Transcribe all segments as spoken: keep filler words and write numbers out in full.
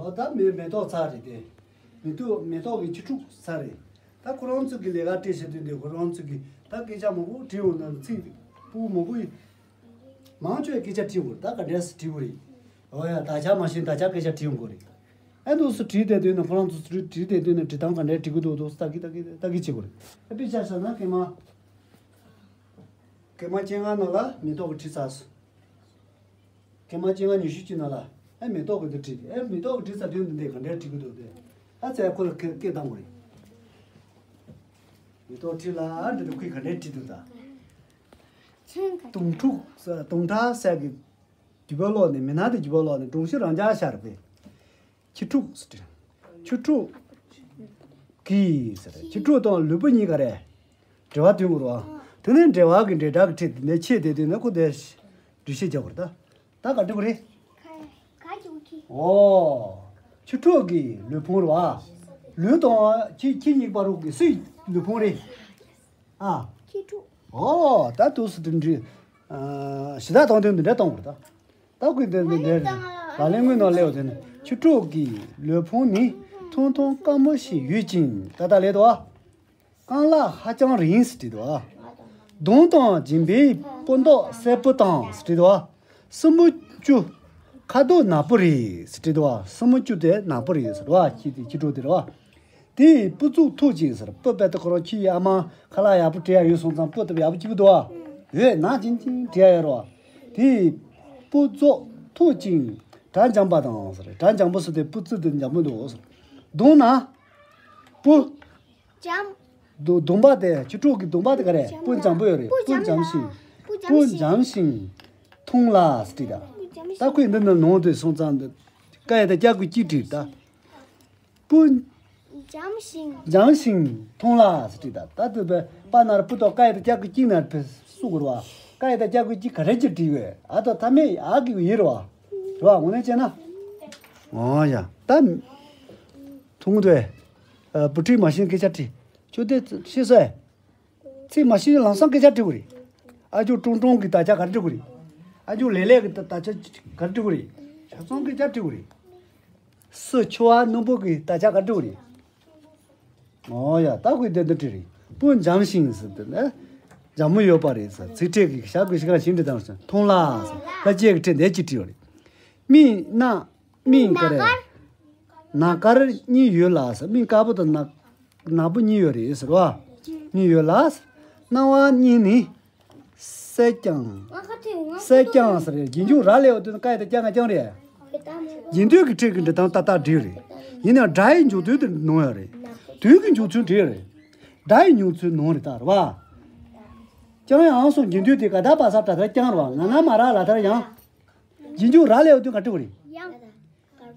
འོ་ད་མེ་མེ་ཏོག་ཚར་རེད་དེ། མེ་ཏོག་མེ་ཏོག་གི་ཁྱི་ཕྲུག་ཚར་རེད། ད་ཁོ་རང་ཚོ་གི་ལས་ཀ་སྤྲད་བྱེད་དུས་འདི་ཁོ་རང་ཚོ་གི་ད་སྐད་ཆ་མང་པོ་དྲིས་འོང་ན་ཚིག་སྤུ་མང་པོ་ཡིན། མང་ཆེ་བས་སྐད་ཆ་དྲིས་དགོས་རེད། ད་ག་འདྲས་སེ་དྲིས་དགོས་རེད། འོ་ཡ་ད་ཆ་མ་ཤེས་ད་ཆ་སྐད་ཆ་དྲིས་ཡོང་དགོས་རེད། ཨེ་འདུག་སེ་དྲིས་བསྡད་དུས་ནི་ཁོ་རང་ཚོ་དྲིས་བསྡད་དུས་ནི་དྲི་སྟངས་ག་འདྲས་དྲི་གི་འདུག་འདུག་སེ་ལྟ་གི་ལྟ་གི་ལྟ་གི་བྱེད་དགོས་རེད། ཨེ་དཔེ་ཆ་བཞག་ན་སྐར་མ་སྐར་མ་བཅོ་ལྔ་ནང་ལ་མེ་ཏོག་གི་དྲི་ཚར་སོང་། སྐར་མ་བཅོ་ལྔ་ཉི་ཤུ་གཅིག་ནང་ལ་ཨེ་མེ་ཏོག་གི་འདི་དྲི་ཨེ་མེ་ཏོག་གི་དྲི་ཚར་དུས་འདི་འདི་ག་འདྲས་དྲི་གི་འདུག་དེ། ཨ་ཙི་ཁོ་ལ་སྐད་སྐད་བཏང་དགོས་རེད། མེ་ཏོག་དྲི་ལ་འདི་འདི་ཁོས་ག་འདྲས་དྲི་འདུག་ད། དུང་ཕྲུག་དུང་ཁྲ་ཟེར་གི་རྒྱུད་པ་ཀློག་ནས་མི་སྣང་དེ་རྒྱུད་པ་ཀློག་ནས་སྒྲུང་གཞི་རང་འཇགས་ཤར་བས། ཁྱི་ཕྲུག་ཟེར། ཁྱི་ཕྲུག་གིས་ཟེར། ཁྱི་ཕྲུག་དང་ལུས་པོ་གཉིས་ཀ་རེད། འབྲེལ་བ་མཐུན་དགོས་རེད་བ། དེ་ནས་འབྲེལ་བ་གི་འབྲེལ་སྒྲ་གི་ཁྲིད་དེ་ནས་ཆེད་དེ་དུས་ནས་ཁོ་དེ་འགྲེལ་བཤད་རྒྱག་དགོས་རེད་ད། ད་ག་འགྲིག་གི་རེད། ཨོ། ཁྱི་ཕྲུག་གི་ལུས་ཕུང་རེད་བ། ལུས་དང་ཁྱི་ཁྱི་གཉིས་བར་གྱི་སུའི་ལུས་ཕུང་རེད། ཨ། ཁྱི་ཕྲུག་ཨོ་ད་དུས་སུ་དེ་འདྲི། ཞི་བདག་དང་དོན་འདི་འདྲ་གཏོང་བར་ད། ད་ཀུན་དོན་འདི་འདྲ་རེད། ལ་ལན་དངོས་ནང་སླེབས་དེ་ནི་ཁྱི་ཕྲུག་གི་ལུས་ཕུང་ནི་ཐུང་ཐུང་དཀར་མོ་ཞིག་ཡོད་ཅིང་ད་ལྟ་ལས་དོ། རྐང་ལག་ཧ་ཅང་རིང་ཟེར་བྲིས་འདུག་ཨ། གདོང་དང་སྦྱིན་པའི་སྤུ་མདོག་སེར་པོ་དང་ཟེར་བྲིས་འདུག་ཨ། སྲིན་མོ་བཅུ། ཁ་དོག་ནག་པོ་རེད་ཟེར་བྲིས་འདུག་ཨ། སྲིན་མོ་བཅུ་དེ་ནག་པོ་རེད་ཟེར་བ་ཁྱི་དེ་ཁྱི་ཕྲུག་དེ་རེད་བ། དེའི་སྤུ་གཙུག་མཐུག་ཅིང་ཟེར་སྤུ་དཔེ་དེ་ཁོ་རང་ཁྱི་ཡི་ཨ་མ་ཁ་ལག་ཡག་པོ་སྤྲད་ཡ་ཡོད་སོང་ཙང་སྤུ་དེ་ཡག་པོ་སྐྱིད་པོ་འདུག་ཨ། འོད་ནག་ཅིང་ཅིང་བྲིས་ཡ་ཡོད་རེད་བ། དེའི་སྤུ་གཙུག་མཐུག་ཅིང་སྒྲ་འཇམ་པ་དང་ཟེར་སྒྲ་འཇམ་པོ་ཟེར་དེ་སྤུ་གཙུག་དེ་འཇམ་པོ་འདུག་ཟེར། གདོང་ན་སྤུ། འཇམ། གདོང་གདོང་པ་དེ་ཁྱི་ཕྲུག་གི་གདོང་པ་དེ་ག་རེ་སྤུ་འཇམ་པོ་ཡོད་རེད། སྤུ་འཇམ་ཞིང་། སྤུ་འཇམ་ཞིང་། ཐུང་ལ་ཟེར་ད། ད་ཁོས་འདི་ནི་ནང་དུ་སོང་ཙང་འདི། ཀ་ཡ་ད་སྐྱ་གུ་གཅིག་བྲིས་ད། སྤུ། འཇམ་ཞིང་། འཇམ་ཞིང་ཐུང་ལ་ཟེར་ད། ད་དུ་པ་ན་ར་སྤུ་ཏོག་ཀ་ཡ་ད་སྐྱ་གུ་གཅིག་ན་སུ་གུ་ར་བ། ཀ་ཡ་ད་སྐྱ་གུ་གཅིག་ག་རེ་གཅིག་བྲིས་བས་ཨ་ད་ཐ་མེད་ཨ་གི་ཡིན་ར་བ། ར་བ་ངོ་ནས་བྱས་ན། ཨོ་ཡ་ད། ཐུང་དུ། བུ་ཁྲིད་མ་ཤེས་སྐད་ཆ་དྲིས། ཁྱོད་དེ་ཤེས་སོ། ཚིག་མ་ཤེས་ལམ་སང་སྐད་ཆ་དྲི་དགོས་རེད། ཨ་ཇོ་ཀྲུང་ཀྲུང་གི་དག་ཆ་ག་རེ་དྲི་དགོས་རེད། ཨ་ཇོ་ལེ་ལེ་གི་དག་ཆ་ག་རེ་དྲི་དགོས་རེད། ཆ་ཚང་སྐད་ཆ་དྲི་དགོས་རེད། སུ་ཆུ་བ་སྣུམ་པོ་གི་དག་ཆ་ག་རེ་དྲི་དགོས་རེད། ཨོ་ཡ་ད་ཁོས་དེ་འདི་དྲི་རེད། སྤུ་འཇམ་ཞིང་ཟེར་དེ་ལ། འཇམ་མོ་ཡོད་པ་རེད་ཟེར་ཚིག་ཕྲད་ཀྱི་ཞག་གི་ཞིག་ག་ཞིང་འདྲི་དང་ཟེར་ཐུང་ལ་ཟེར་ལྷ་ཅེས་ཀྱི་ཕྲད་འདས་ཀྱི་དྲི་བ་རེད། མིག་སྣ། སྨན་ག་རེ། ནག་དཀར་གཉིས་ཡོད་ལ་ཟེར་སྨན་དཀར་པོ་དང་ནག་ནག་པོ་གཉིས་ཡོད་རེད་ཟེར་བ། གཉིས་ཡོད་ལ། སྣང་བ་གཉིས་ནི། གསལ་ཀྱང་། གསལ་ཀྱང་ཟེར་རེད་རྗེས་འཇུག་ར་ལས་འོ་དོན་ཀ་ཡ་ད་ཀྱང་ང་ཀྱང་རེད། རྗེས་ཟློས་ཀྱི་ཕྲད་ཀྱི་འབྲི་སྟངས་ཏག་ཏག་འགྲིག་རེད། ཡིན་ནའང་སྒྲ་ཡི་འཇུག་དུས་དེ་ནོར་ཡོད་རེད། དུས་ཀྱི་འཇུག་ཚུལ་འགྲིག་རེད། སྒྲ་ཡི་འཇུག་ཚུལ་ནོར་རེད་ད་རེད་བ། ཀྱང་ཡང་སོང་རྗེས་ཟློས་དེ་ག་ད་པ་ས་ཏྲ་ད་ཀྱང་རེད་བ་ང་ང་མ་ར་ལ་ད་ར་ཡང་། རྗེས་འཇུག་ར་ལས་འོ་དོན་ག་འགྲིག་རེད། ཡང་།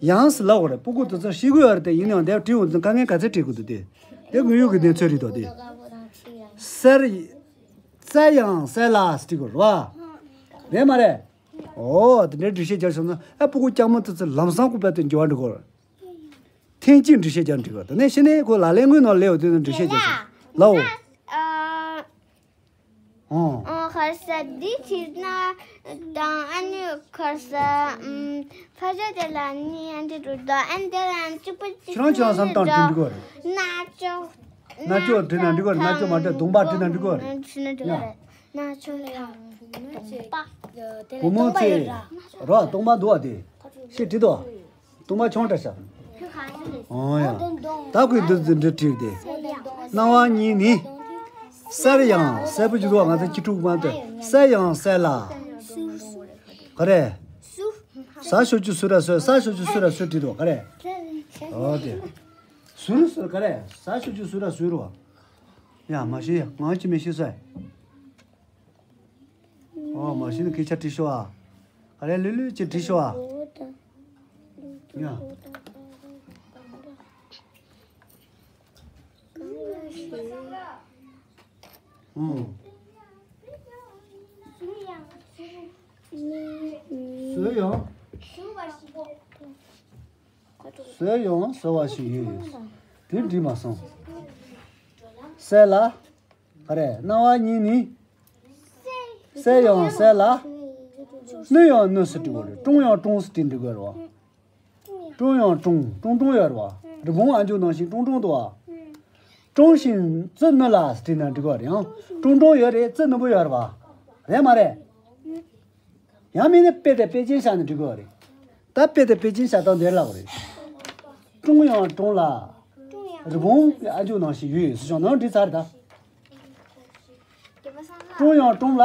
ཡང་སི་ལ་འོ་རེད་སྤུ་གུ་དེ་ཚོ་ཤི་གི་ཡོད་རེད་དེ་ཡིན་ཡང་དེ་བྲིས་འོང་དུས་དཀའ་ངལ་ག་ཚད་འཕྲད་དགོས་འདུག་དེ། དེ་དངོས་ཡོད་ཀྱི་གནས་ཚུལ་རེད་དོ་དེ། གསལ། གསལ་ཡང་གསལ་ལ་སི་ཏི་གོ་རེད་བ། རེད་མ་རེད། ཨོ་དེ་འདྲའི་འགྲེལ་བཤད་རྒྱག་བྱུང་ན་ཨ་སྤུ་གུ་སྐྱག་མོ་དེ་ཚོ་ལམ་སང་ཀུ་པད་དུ་འགྱུར་བ་འགྲོ་གོ། ཐེངས་གཅིག་འགྲེལ་བཤད་རྒྱག་འགྲིག་གོ་དེ་ནས་ཕྱི་ནས་ཁོ་ལ་ལས་དངོས་ནང་ལས་འོ་དེ་ཚོ་འགྲེལ་བཤད་རྒྱག་བྱུང་ལའོ། ཨོ། ཨོ་ཁ་ས་འདི་ཕྱིར་ན་དང་ཨ་ནི་ཁ་ས་ཨམ་ཕ་ཇོ་དེ་ལ་ནི་ཨ་འདི་རུ་དོ་ཨ་འདི་ལ་གཅིག་པ་གཅིག་ཁྱེད་རང་ཁྱེད་རང་བསམ་སྟངས་བྲིས་འགྲིག་གོ་རེད། ན་ཅོ་ན་ཅོ་བྲིས་ན་འགྲིག་གོ་རེད་ན་ཅོ་མ་བྲིས་གདོང་པ་བྲིས་ན་འགྲིག་གོ་རེད། བྲིས་ན་འགྲིག་གོ་རེད། ན་ཅོ་དང་བུ་མོ་ཚེ་བུ་མོ་ཚེ་རོ་གདོང་པ་འདུག་བ་དེ་ཤེས་བྲིས་དོ། གདོང་པ་ཆུང་དྲགས་ཤག་ཨོ་ཡ། ད་ཁོས་འདི་འདི་འདྲ་བྲིས་ཏེ། སྣང་བ་གཉིས་ནི། གསལ་ཡང་གསལ་པོ་ཞིག་འདུག་ང་ཚོ་ཁྱི་ཕྲུག་མ་དེ་གསལ་ཡང་གསལ་ལ། ག་རེ། ས་ཞོ་ཆུ་སུ་ར་སོས་ས་ཞོ་ཆུ་སུ་ར་སུ་བྲིས་འདུག་ག་རེ། ཨོ་དེ། སུ་ར་སུ་ག་རེ་ས་ཞོ་ཆུ་སུ་ར་སུ་རུ། ཡ་མ་ཤེས་ང་ཅི་མི་ཤེས་སོ། ཨོ་མ་གཞི་ནས་སྐད་ཆ་དྲིས་ཤོག་ཨ། ག་རེ་ལུས་ལུས་ཅིག་དྲིས་ཤོག་ཨ། ཡ། ཨང་། བཟོས་ཡང་། བཟོས་ཡང་བཟོ་བ་ཞིག་ཡོད་ཡོད། དེ་འགྲིག་མ་སོང་། གསལ་ལ། ག་རེ་སྣང་བ་གཉིས་ནི། གསལ་ཡང་གསལ་ལ། སྣོད་ཡང་སྣོད་སུ་འགྲིག་གོ་རེད་ཀྲུང་ཡང་ཀྲུང་སུ་འགྲིག་འགྲིག་གོ་རེད་བ། ཀྲུང་ཡང་ཀྲུང་ཀྲུང་ཀྲུང་ཡོད་རེད་བ། རི་བོང་ཨ་མཆོག་ནང་བཞིན་ཀྲུང་ཀྲུང་འདུག་བ། ཀྲུང་ཞིང་ཙི་ནུ་ལ་བྲིས་ན་འགྲིག་གི་རེད། ཡང་ཀྲུང་ཀྲུང་ཡོད་རེད། ཙི་ནུ་བོ་ཡོད་རེད་བ། རེད་མ་རེད། ཡང་མིན་ན་དཔེ་དེ་དཔེ་ཅན་བཞག་ན་འགྲིག་གི་རེད། ད་དཔེ་དེ་དཔེ་ཅན་བཞག་སྟངས་དེར་ལབ་རེད། ཀྲུང་ཡང་ཀྲུང་ལ། རི་བོང་གི་ཨ་མཆོག་ནང་བཞིན་ཡོད་ཟེར་བྱུང་ན་འགྲིག་ཚར་ད། ཀྲུང་ཡང་ཀྲུང་ལ།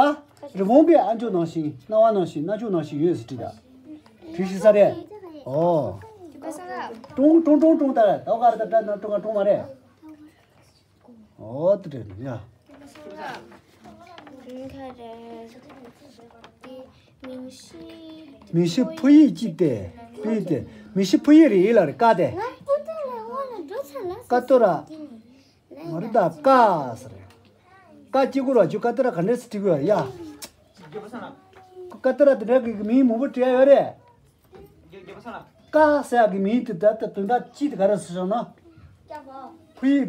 རི་བོང་གི་ཨ་མཆོག་ནང་བཞིན་སྣང་བ་ནང་བཞིན་རྣ་ཅོག་ནང་བཞིན་ཡོད་ཟེར་བྲིས་ད། བྲིས་ཤི་ས་རེད། ཨོ། ཀྲུང་ཀྲུང་ཀྲུང་ཀྲུང་ད་ད་ག་རེ་ད་ད་ན་ཀྲུང་ག་ཀྲུང་མ་རེད། ཨོ་དེ་རེད་ཡ། མིང་གཞི་ཕུ་ཡིག་གཅིག་སྟེ། ཕུ་ཡིག་སྟེ། མིང་གཞི་ཕུ་ཡིག་རེད་ཡིན་ལ་རེད་ཀ་སྟེ། ཀ་ཏོ་ར། མ་རེད་ད་ཀ་ཟེར། ཀ་གཅིག་པུ་ར་ཁྱོད་ཀ་ཏོ་ར་ག་འདྲས་སེ་བྲིས་དགོས་ཡ། ཀ་ཏོ་ར་དེ་འདྲ་གི་མིང་མང་པོ་བྲིས་ཡ་ཡོད་རེད། ཀ་ཟེར་ཡག་གི་མིང་དེ་ད་ལྟ་དོན་དག་ཅི་དེ་ག་རེ་ཟེར་བྱུང་ན། ཕུའི།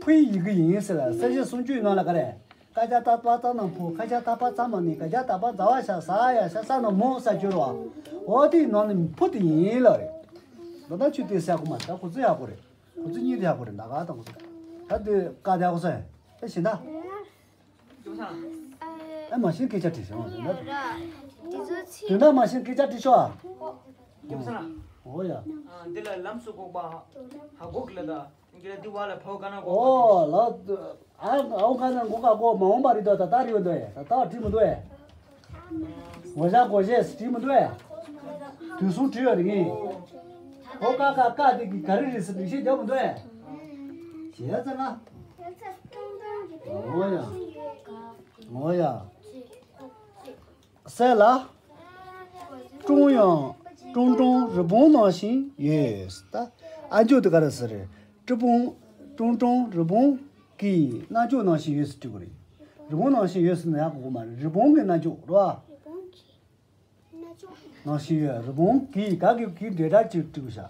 ཕུའི་ཡི་གེ་ཡིན་ཟེར་ལ་གསལ་བཤད་སུམ་ཅུའི་ནང་ལ་ག་རེ། ཀ་ཇ་ཏ་པ་ཙ་ན་ཕུ། ཁ་ཇ་ཏ་པ་ཙ་མ་ནི། ག་ཇ་ཏ་པ་ཛ་བ་ཞ་ཟ་ཡ་ཤ་ས་ན་མོ་ས་བཅུར་བ། འོ་དེའི་ནང་ནས་ཕུ་དེ་ཡིན་ལ་རེད། ད་ལྟ་ཆུ་དེ་ཟེར་གོ་མ་ད་ཁོ་ཚོ་ཡག་པོ་རེད། ཁོ་ཚོ་གཉིས་དེ་ཡག་པོ་རེད། ད་ག་དང་ཁོ་ཚོ་ད་དེ་ཀ་དེ་ཡག་པོ་ས་ཡ་ད་ཤི་ད། ཨ་མ་ཤིང་སྐད་ཆ་དྲིས་བྱུང་། དེ་འདྲ་མ་ཤིང་སྐད་ཆ་དྲིས་ཤོག་ཨ། འོ་ཡ། འདི་ལ་ལམ་སུ་འགོག་པ། ཧ་གོ་གི་ལ་ད། འདི་ལ་འདི་བ་ལ་ཕའོ་ཀ་ན་འགོག་པ། ཨོ་ལ། ཨ་ཨོ་ཀ་ན་འགོག་ག་གོ་མ་འོང་པ་རི་དོ་ད་ད་རི་བ་འདོ་ཡ་ད་ད་བྲིས་མི་འདུག་ཨེ། ངོ་ཞག་གོ་ཞེས་བྲིས་མི་འདུག་ཨེ། དུས་གསུམ་བྲིས་ཡོད་རེད་ངས། ཨོ་ཀ་ཀ་ཀ་དེ་གི་ག་རི་རི་སི་ལི་ཤེས་རྒྱག་མི་འདུག་ཨེ། ཞེས་ཙང་ང་། ངོ་ཡ། ངོ་ཡ། གསལ་ལ། ཀྲུང་ཡང་ཀྲུང་ཀྲུང་རི་བོང་ནང་བཞིན་ཡོད། ད་ཨ་མཆོག་དེ་ག་རེ་ཟེར་རེད། ཀྲུང་བོང་། ཀྲུང་ཀྲུང་རི་བོང་གི་རྣ་ཅོག་ནང་བཞིན་ཡོད་ཟེར་བྲིས་དགོས་རེད། རི་བོང་ནང་བཞིན་ཡོད་ཟེར་ན་ཡག་གོ་གོ་མ་རེད། རི་བོང་གི་རྣ་ཅོག་རེད་བ། ནང་བཞིན་ཡོད། རི་བོང་གི་ག་གི་གི་འབྲེལ་སྒྲ་ཅིག་བྲིས་དགོས་ཤག་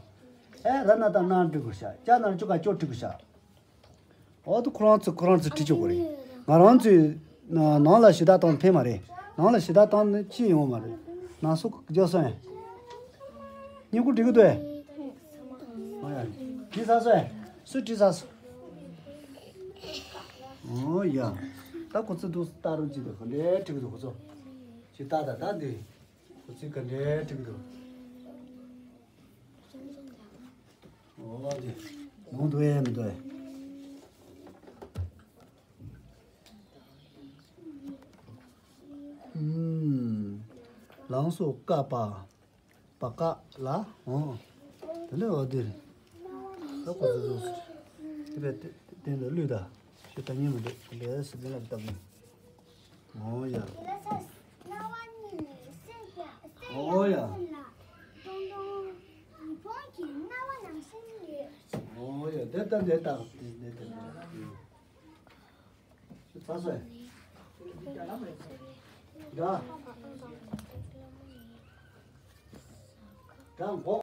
ཨེ་ར་ན་ད་ན་བྲིས་དགོས་ཤག་ཅ་ན་ཅོ་ག་ཅོ་བྲིས་དགོས་ཤག་འོ་དུ་ཁོ་རང་ཚོ་ཁོ་རང་ཚོ་བྲིས་ཆོག་གི་རེད། ང་རང་ཚོས་ནང་ལ་ཞུ་དག་བཏང་ཕན་མ་རེད། ནང་ལ་ཞུ་དག་བཏང་ནི་ཅི་ཡོང་མ་རེད། ནང་སོ་རྒྱག་སོང་ཡ། སྙིང་ཁུ་འགྲིག་གི་འདུག་ཨེ། འོ་ཡ། བྲིས་ཚར་སོང་ཨེ། སུས་བྲིས་ཚར་སོང་། འོ་ཡ། ད་ཁོ་ཚོ་འདུག་ལྟ་རོགས་ཅིག་འདུག་ག་འདྲས་བྲིས་གི་འདུག་ཁོ་ཚོ། ཅི་ལྟ་ད་ད་འདི། ཁོ་ཚོས་ག་འདྲས་བྲིས་གི་འདུག་འོ་དེ། མང་དུ་ཨེ་མི་འདུག་ཨེ། ཨུམ། ལང་སོ་ཀ་པ། པ་ཀ་ལ། འོ། དེ་ནས་འོ་དེ་རེད། ད་ཁོ་ཚོ་ཚོ། དེ་བས་དེ་དེ་འདྲ་བླུད་ད། ཤི་ད་ཉན་མི་འདུག་ལས་སི་དེ་ལ་བཏབ་ནས། འོ་ཡ། འོ་ཡ། འོ་ཡ། དེ་ལྟ་དེ་ལྟ་དེ་དེ་དེ་ཚ་སོས། ཡ། ད་འགོག